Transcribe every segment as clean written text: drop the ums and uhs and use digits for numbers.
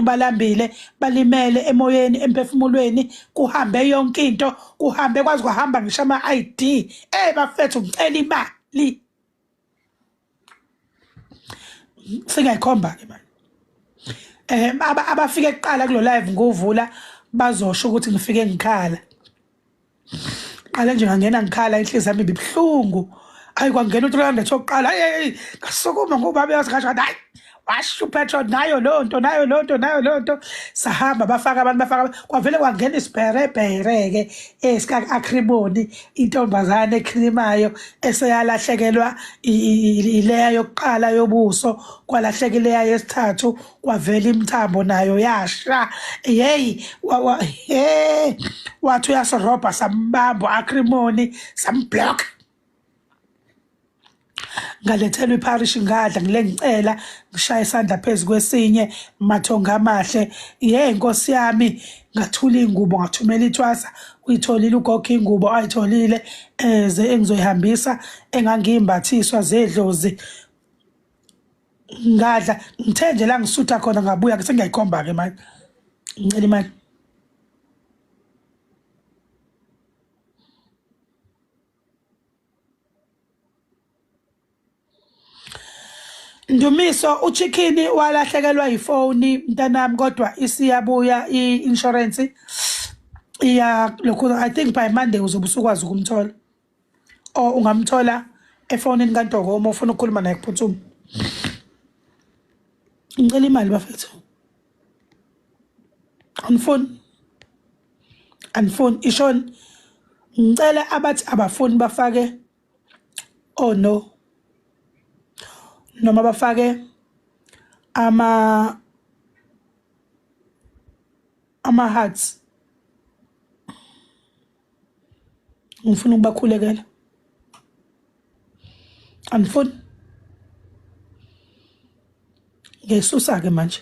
Balambile, balimele emoyeni, emphefumulweni, kuhambe yonke into, kuhambe kwaze kwahamba ngisho ama-ID. Eh bafethu ngicela imali. Singayikhomba ke manje. Eh abafike kuqala kulo live nguvula bazosho ukuthi ngifike ngikhala. Qale nje ngangena ngikhala inhliziyo yami ibibuhlungu. Ayi kwangena u-300 wokuqala hayi hayi ngasukuma ngoba bayazi ngasho hayi washo upetrol nayo leyo nto nayo leyo nto nayo leyo nto sahamba bafaka abantu bafaka kwavele kwangena isibherebhere-ke esika-akriboni intombazane ekhilimayo eseyalahlekelwa ileya yokuqala yobuso kwalahleka ileya yesithathu kwavela imithambo nayo yasha yeyi he wathi uyasirobha sambamba u-acrimony samblock ngalethelwa ipharishi ngadla ngile ngicela ngishaya isandla phezu kwesinye mathonga amahle ye nkosi yami ngathula ingubo ngathumela ithwasa uyitholile ugogo ingubo ayitholile eze engizoyihambisa engangiyimbathiswa zedlozi ngadla ngithe nje la ngisutha khona ngabuya sengiyayikhomba-ke manje ngicela imali Ndumiso uchicken walahlekelwa yifoni mntanami kodwa isiyabuya i-insurance iya lokhu I think by Monday uzobe usukwazi ukumthola or ungamthola efonini kaNtoko uma ufuna ukukhuluma naye kuphuthuma. Ngicela imali bafethu. Anifuni. Anifuni ishoni. Ngicela abathi abafuni bafake oh no. Noma bafake ama ama hearts. Ngifuna ukubakhulekela. Anifuni. Ngiyisusa ke manje.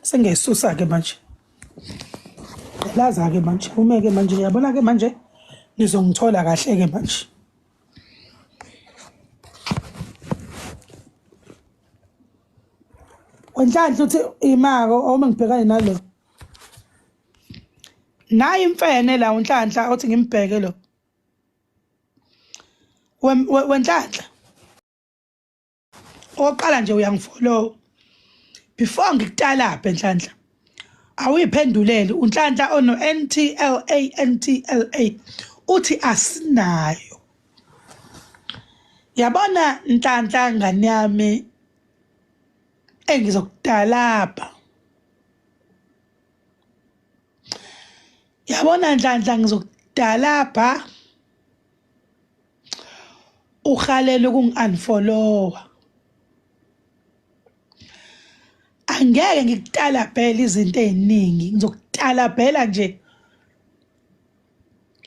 Sengiyisusa ke manje. Gqilaza ke manje, ume ke manje, yabona ke manje nizongithola kahle ke manje. Wenhlanhla uthi imako uma ngibhekane nalo. Nayi imfene la uNhlanhla othi ngimbheke lo. Wenhlanhla. Oqala nje uyangifollow. Before ngikutalabhe Nhlanhla. Awuyiphenduleli uNhlanhla ono N T L A N T L A uthi asinayo. Yabona Nhlanhla ngane yami engizokutalabha. Yabona Nhlanhla ngizokudalabha uhalela ukungi-unfollowa. Angeke ngikutalabhele izinto ey'ningi ngizokutalabhela nje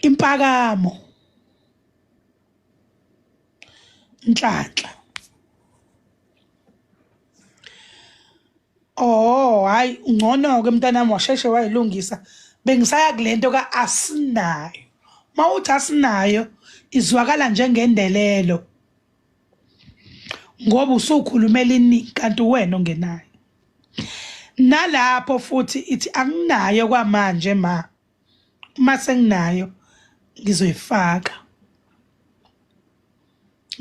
impakamo. Nhlanhla. Oh hayi ngcono ke mntanami washeshe wayilungisa. Bengisaya kulento ka asinayo. Mawuthi asinayo izwakala njengendelelo. Ngoba usukhulumela iningi kanti wena ongenayo. Nalapho futhi ithi anginayo kwamanje ma. Uma senginayo ngizoyifaka.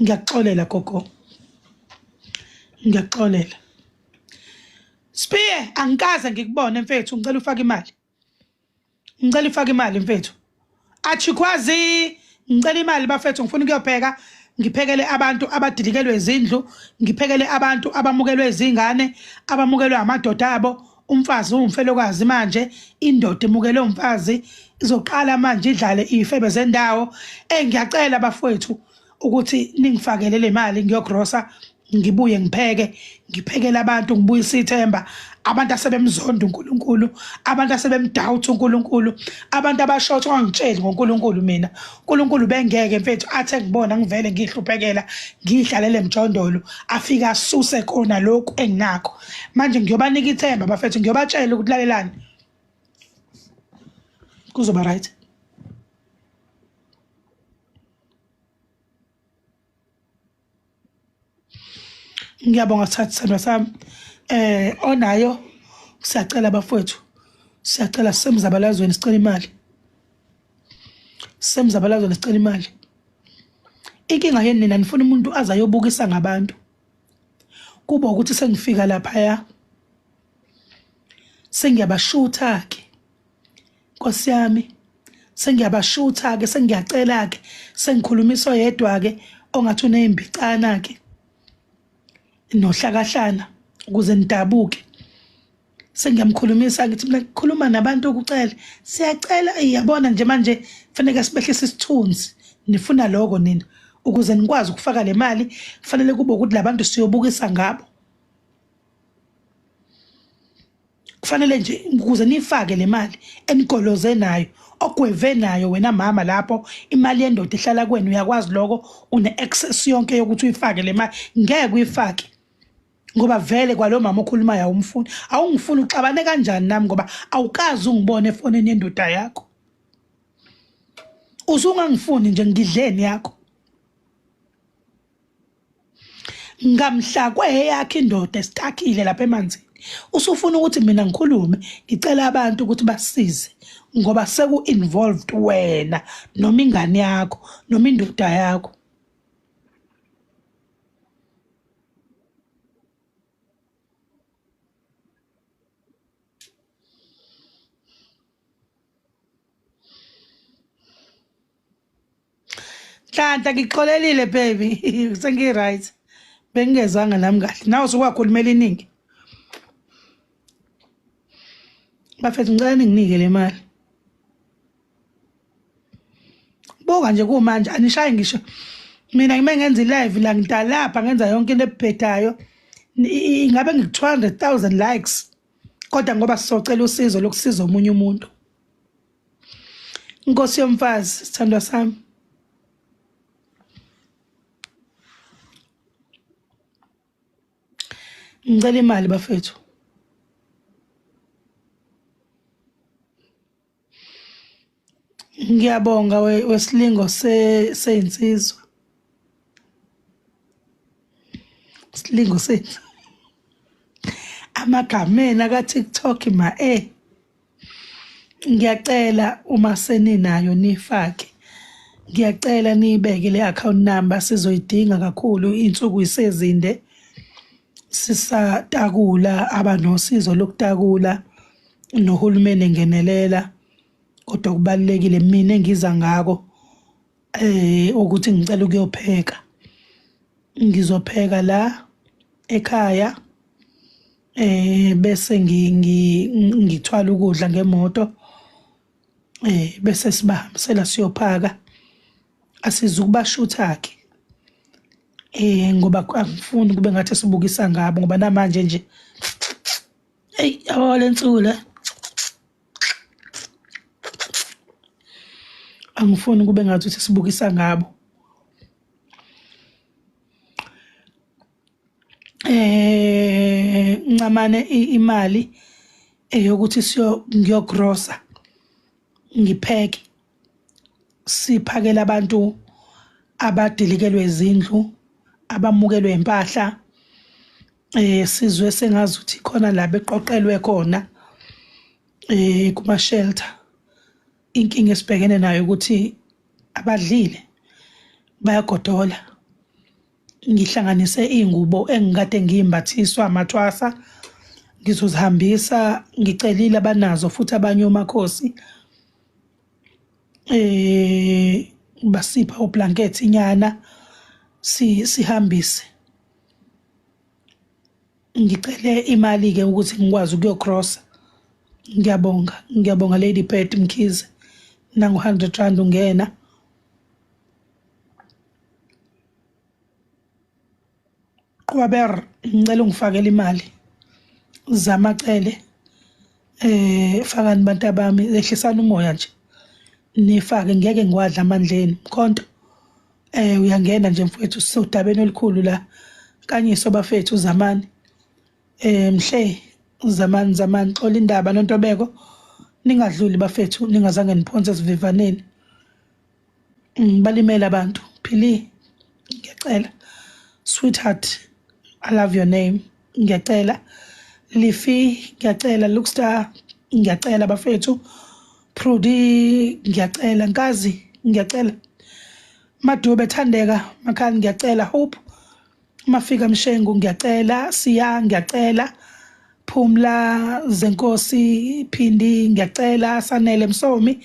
Ngiyakuxolela gogo. Ngiyakuxolela. Spiye angikaze ngikubone mfethu ngicela ufake imali. Ngicela ufake imali mfethu. Achikwazi ngicela imali bafethu ngifuna ukuyopheka ngiphekele abantu abadilikelwe izindlu ngiphekele abantu abamukelwe izingane abamukelwe amadoda abo umfazi uwumfelokazi manje indoda emukele umfazi izoqala manje idlale iy'febe zendawo eyi ngiyacela bafowethu ukuthi ningifakele le mali ngiyogrosa ngibuye ngipheke ngiphekele abantu ngibuyise ithemba abantu asebemzonda uNkulunkulu abantu asebemdoubt uNkulunkulu abantu abashotha ungangitsheli ngoNkulunkulu mina uNkulunkulu bengeke mfethu athe ngibona ngivele ngihluphekela ngihlalele emjondolo afike asuse kona lokhu enginakho manje ngiyobanika ithemba bafethu ngiyobatshela ukuthi lalelani kuzoba right Ngiyabonga sithathu sithandwa sami. Onayo siyacela bafowethu, siyacela sisemzabalazweni sicela imali, sisemzabalazweni sicela imali. Inkinga yenu nina nifuna umuntu aze ayobukisa ngabantu, kuba ukuthi sengifika laphaya sengiyabashutha-ke Nkosi yami, sengiyabashutha-ke, sengiyacela-ke, sengikhulumisa oyedwa-ke ongathi uneyimbicana-ke nohlakahlana ukuze nidabuke. Sengiyamkhulumisa ngithi mina khuluma nabantu ukucela, siyacela iyabona nje manje kufanele sibehlise isithunzi. Nifuna lokho nina ukuze nikwazi ukufaka le mali, kufanele kube ukuthi labantu siyobukisa ngabo. Kufanele nje ukuze nifake le mali enigoloze nayo, ogweve nayo wena mama lapho imali yendoda ihlala kwenu, uyakwazi lokho, une-access yonke yokuthi uyifake le mali. Ngeke uyifake ngoba vele kwalo mama okhulumayo awumfuni, awungifuni. Uxabane kanjani nami ngoba awukazi ungibone efonini yendoda yakho? Usungangifuni nje ngidleni yakho ngamhla kweyakhe indoda esitakile lapha emanzini, usufuna ukuthi mina ngikhulume ngicela abantu ukuthi basize ngoba seku-involved wena noma ingane yakho noma indoda yakho. Nhlanhla ngixolelile baby, sengi-right, bengingezanga nami kahle, nawe usukwakhulumela iningi. Bafethu ngicela ninginike le mali. Buka nje kumanje anishayi ngisho mina ngime ngenza i-live la, ngidalapha ngenza yonke into ebhedayo, ingabe ngiku-200,000 likes, kodwa ngoba sizocela usizo lokusiza omunye umuntu. Nkosi yomfazi, sithandwa sami, ngicela imali bafethu. Ngiyabonga wesilingo seyinsizwa, silingo sethu amagameni aka-TikTok ma eh. Ngiyacela uma seninayo niyifake, ngiyacela niyibeke le account number, sizoyidinga kakhulu iy'nsuku yisezinde sisatakula, abanosizo lokutakula nohulumeni engenelela. Kodwa kubalulekile mina engiza ngako ukuthi ngicela ukuyopheka, ngizopheka la ekhaya bese ngithwala ukudla ngemoto bese sibahambisela siyophaka. Asizukubashutha-ke ngoba angifuni kube ngathi sibukisa ngabo ngoba namanje nje eyi yabo le nsuku le, angifuni kube ngathi ukuthi sibukisa ngabo. Ncamane imali eyokuthi siyo ngiyogrosa ngipheke, siphakele abantu abadilikelwe izindlu, abamukelwe impahla. Sizwe sengazuthi khona la beqoqelwe khona kuma shelter. Inkinga esibhekene nayo ukuthi abadlile bayagodola. Ngihlanganise iy'ngubo engikade ngiy'mbathiswa amathwasa, ngizozihambisa, ngicelile abanazo futhi abanye omakhosi basipha oblanket inyana sihambise. Ngicele imali-ke ukuthi ngikwazi ukuyogrosa. Ngiyabonga, ngiyabonga Lady Bird Mkhize, nangu 100 rand ungena. Qwaber, ngicela ungifakele imali zamacele. Fakani bantu abami, ehlisani umoya nje nifake, ngeke ngiwadla amandleni. Mkhonto uyangena nje mfowethu, sisodabeni olukhulu la. Kanyiso bafethu, zamani mhle, zamani zamani, xola indaba nontobeko, ningadluli bafethu ningazange niphonse esivivaneni. Balimele abantu. Phili, ngiyacela. Sweetheart, I love your name, ngiyacela. Lifi ngiyacela, Lukstar ngiyacela bafethu, Prudy ngiyacela, Nkazi ngiyacela, Madube Thandeka Makhani ngiyacela, Hope Mafika Mshengu ngiyacela, Siya ngiyacela, Phumla Zenkosi Phindi ngiyacela, Sanele Msomi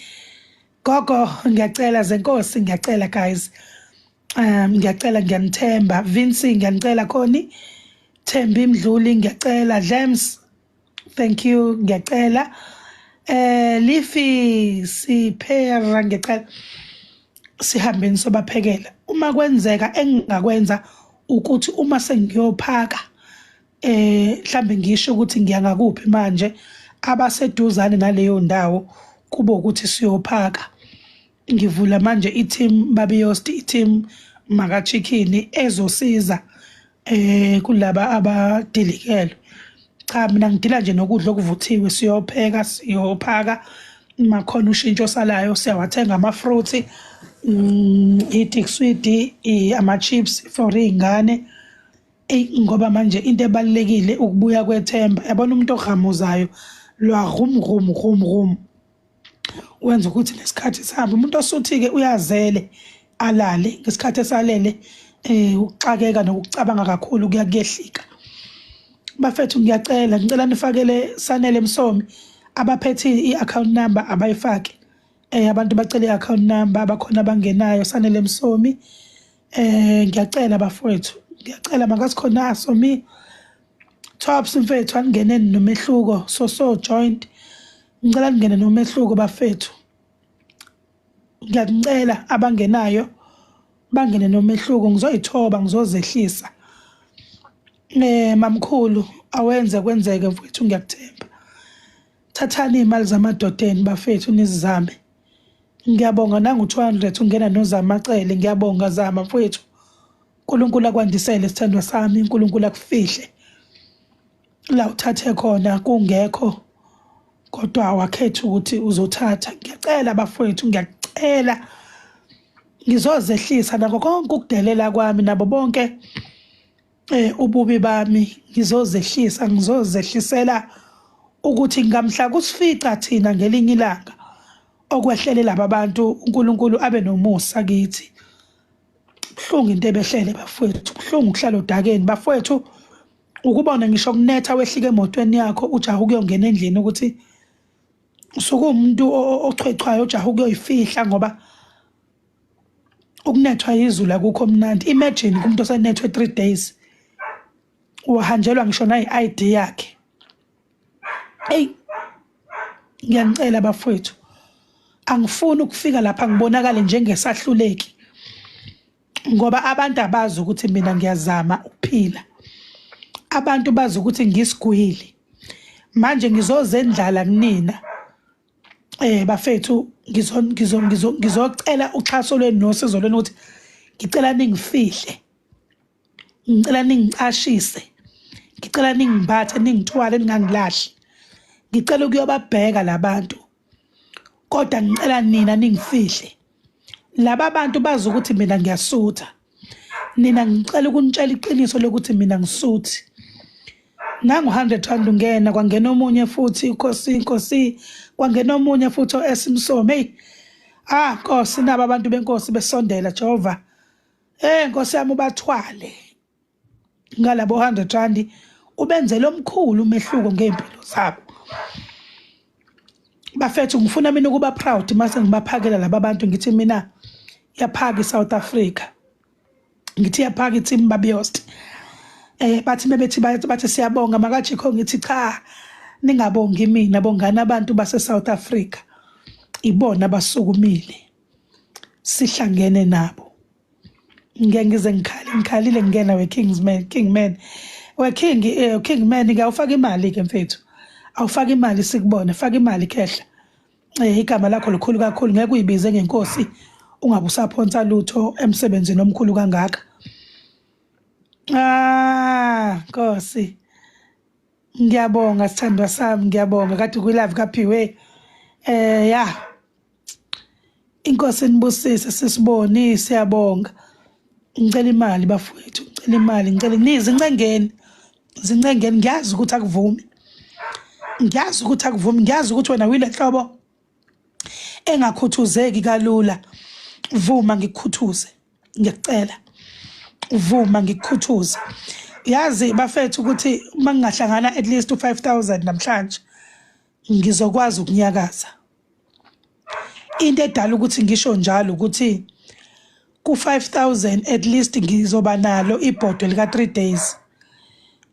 Gogo ngiyacela, Zenkosi ngiyacela guys. Ngiyacela ngiyanithemba Vinci ngiyanicela Khoni Thembi Mdluli ngiyacela Dlems thank you ngiyacela Lifi Siphera ngiyacela sihambeni sobaphekela uma kwenzeka engingakwenza ukuthi uma sengiyophaka mhlambe ngisho ukuthi ngiya ngakuphi manje abaseduzane naleyo ndawo kube ukuthi siyophaka ngivula manje i-team Babiyost i-team Makachikhini ezosiza kulaba abadilikelwe cha mina ngidila nje nokudla okuvuthiwe siyopheka siyophaka makhona ushintsho osalayo siyawathenga ama-fruits i-dikswidi ama-chips for iy'ngane. Eyi ngoba manje into ebalulekile ukubuya kwethemba yabona umuntu oghamuzayo lwa ghum ghum ghum ghum wenza ukuthi nesikhathi sihambe umuntu osuthi-ke uyazele alale ngesikhathi esalele ukuxakeka nokucabanga kakhulu kuya kuyehlika. Bafethu ngiyacela ngicela nifakele Sanele Msomi abaphethe i-account number abayifake abantu bacela i-account number abakhona abangenayo Sanele Msomi ngiyacela bafowethu ngiyacela makasikhona Somi Tops mfethu angingeneni nomehluko so so joint ngicela ningene nomehluko bafethu ngiyakuncela abangenayo bangene nomehluko ngizoyithoba ngizozehlisa mamkhulu awenze kwenzeke mfethu ngiyakuthemba thathani imali zamadodeni bafethu nizizame ngiyabonga nangu 200 ungena nozamacele ngiyabonga zama mfethu uNkulunkulu akwandisele sithandwa sami uNkulunkulu akufihle la uthathe khona kungekho kodwa wakhetha ukuthi uzothatha ngiyacela bafowethu ngiyacela ngizozehlisa nako konke ukudelela kwami nabo bonke ububi bami ngizozehlisa ngizozehlisela ukuthi ngamhla kusifica thina ngelinye ilanga okwehlele laba bantu uNkulunkulu abe nomusa kithi. Buhlungu into ebehlele bafowethu, buhlungu ukuhlala odakeni bafowethu, ukubona ngisho kunetha wehlike emotweni yakho ujaha ukuyongena endlini ukuthi usuke umuntu ochwechwayo ujaha ukuyoyifihla ngoba ukunethwa yizulu akukho mnandi. Imagine kumuntu osenethwe 3 days wahanjelwa ngisho nayi-ID yakhe. Eyi ngiyanicela bafowethu, angifuni ukufika lapha ngibonakale njengesahluleki ngoba abantu abazi ukuthi mina ngiyazama ukuphila, abantu bazi ukuthi ngisigwili. Manje ngizozendlala kunina bafethu, ngizocela uxhaso lwenu nosizo lwenu ukuthi ngicela ningifihle, ngicela ningicashise, ngicela ningimbathe ningithwale ningangilahli, ngicela ukuyobabheka labantu kodwa ngicela nina ningifihle. Laba bantu bazi ukuthi mina ngiyasutha, nina ngicela ukunitshela iqiniso lokuthi mina ngisuthi. Nangu 100 rand ungena, kwangena omunye futhi inkosi inkosi, kwangena omunye futhi oesimsomi. Hey ah Nkosi, naba abantu benkosi besondela Jehova. Nkosi yami ubathwale ngalabo 100 rand, ubenzele omkhulu umehluko ngempilo zabo. Bafethu ngifuna mina ukuba proud mase ngibaphakela laba bantu, ngithi mina yaphaka iSouth Africa, ngithi yaphaka i-team Babiost. Bathi bebethi bathi siyabonga makajikho, ngithi cha ningabongi mina, bongani abantu base South Africa, ibona abasukumile sihlangene nabo. Ngeke ngize ngikhale, ngikhalile ngingena we Kingsman, Kingman we King, Kingman ke awufaka imali ke mfethu, awufaka imali sikubone, faka imali khehla. Igama lakho likhulu kakhulu, ngeke uyibize ngenkosi ungabe usaphonsa lutho emsebenzini omkhulu kangaka. Ah Nkosi, ngiyabonga sithandwa sami, ngiyabonga kade kwi-live kaPhiwe. Ya inkosi inibusise sisibone, siyabonga. Ngicela imali bafowethu, ngicela imali, ngicela nizincengeni, zincengeni, ngiyazi ukuthi akuvumi. Ngiyazi ukuthi akuvumi, ngiyazi ukuthi wena wile nhlobo engakhuthuzeki kalula. Vuma ngikukhuthuze, ngiyacela, vuma ngikukhuthuze. Yazi bafethu ukuthi uma ngingahlangana at least u-5000 namhlanje ngizokwazi ukunyakaza. Into edala ukuthi ngisho njalo ukuthi ku-5000 at least ngizoba nalo ibhodwe lika-3 days,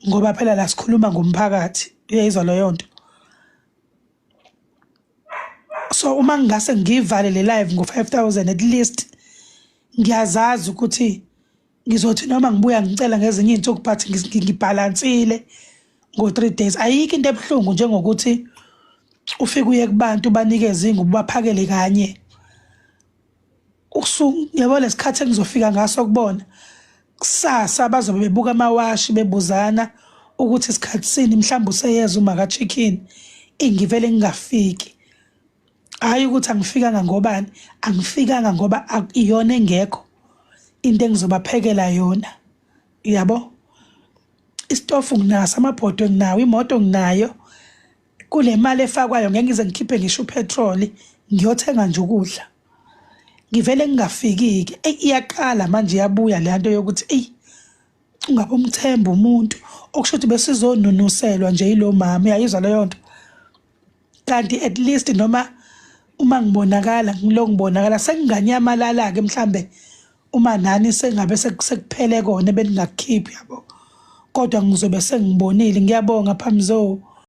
ngoba phela la sikhuluma ngomphakathi, uyayizwa leyo nto. So uma ngingase ngivale le live ngo-5000 at least ngiyazazi ukuthi ngizothi noma ngibuya ngicela ngezinye iy'nsuku, but ngibhalansile ngo-3 days. Ayikho into ebuhlungu njengokuthi ufike uye kubantu banikeze ingubo baphakele kanye. Yabo lesikhathi engizofika ngaso kubona kusasa bazobe bebuka amawashi bebuzana ukuthi isikhathi sini, mhlawumbe useyeza uma ka-chicken, ingivele ngingafiki. Hhayi ukuthi angifikanga ngobani, angifikanga ngoba iyona engekho into engizobaphekela yona, yabo. Isitofu nginaso, amabhodwe nginawo, imoto nginayo. Kule mali efakwayo ngeke ngize ngikhiphe ngisho upetroli, ngiyothenga nje ukudla. Ngivele ngingafiki-ke. Eyi, iyaqala manje iyabuya le nto yokuthi eyi ungabe umthemba umuntu, okusho ukuthi besizonunuselwa nje yilo mama, uyayizwa leyo nto. Kanti at least noma uma ngibonakala ngilo ngibonakala senginganyamalala-ke mhlambe uma nani sengabe sekuphele kona ebeningakukhiphi, yabo, kodwa ngizobe sengibonile. Ngiyabonga Phamzo.